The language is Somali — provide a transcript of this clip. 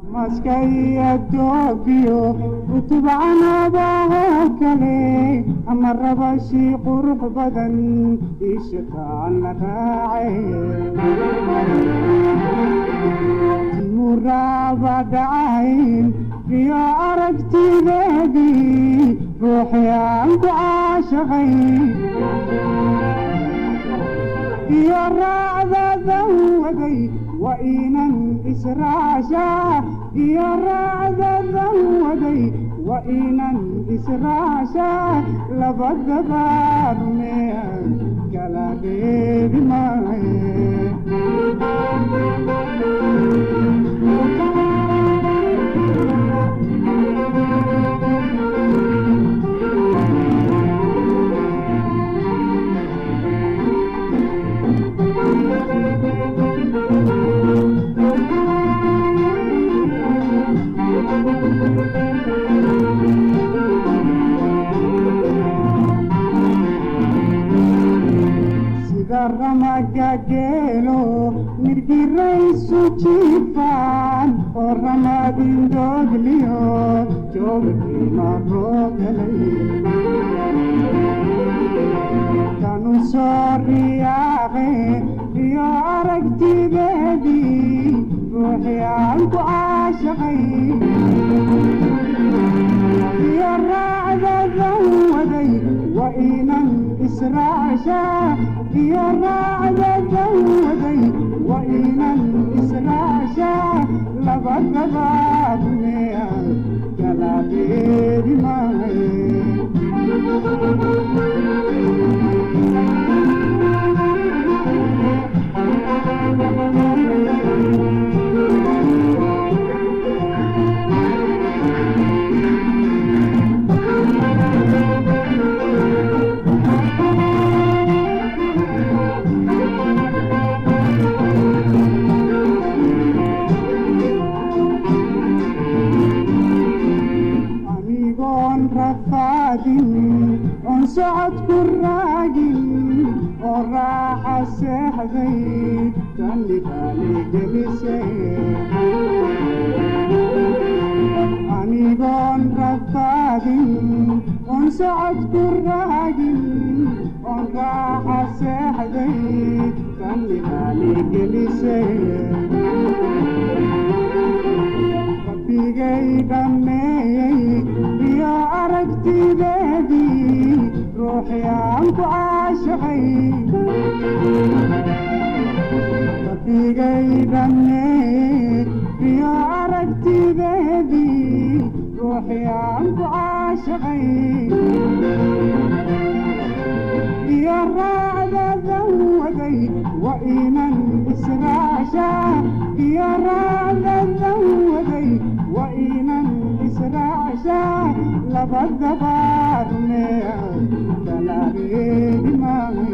Maskaya doogiyo utubcanabahoo kale ama rabashi qurux badan ishataan la raace timuraaba dhacayn iyo aragtideedii ruuxyaan ku caashaqay iyo raacdadan waday waa inan israacshaa iyo raacdadan waday waa inan israacshaa labadaba rumeeya kala reebi maaye. Sida ramaga geelo mirgiraysu jiifaan oo ramadin doogliyo joogtiima roob helay tanu soo riyaaqe iyo aragtideedii ruuxyaan ku caashaqay iyo raacdadan waday waa inan israacshaa iyo raacdadan waday waa inan israacshaa labadaba rumeeya kala reebi maaye. Anigoon rafaadin oon socod ku raagin oo raaxa seexday tani raali gelisay anigoon rafaadin oon socod ku raagin oon raaxa seexday tani raali gelisay rabbigay dhammeeyey iyo aragtideedii ruuxyaan ku caashaqay rabbigay dhammeeyey iyo aragtideedii ruuxyaan ku caashaqay iyo raacdadan waday waa inan israacshaa iyo raacdadan waday waa inan israacshaa labadaba rumeeya kala reebi maaye.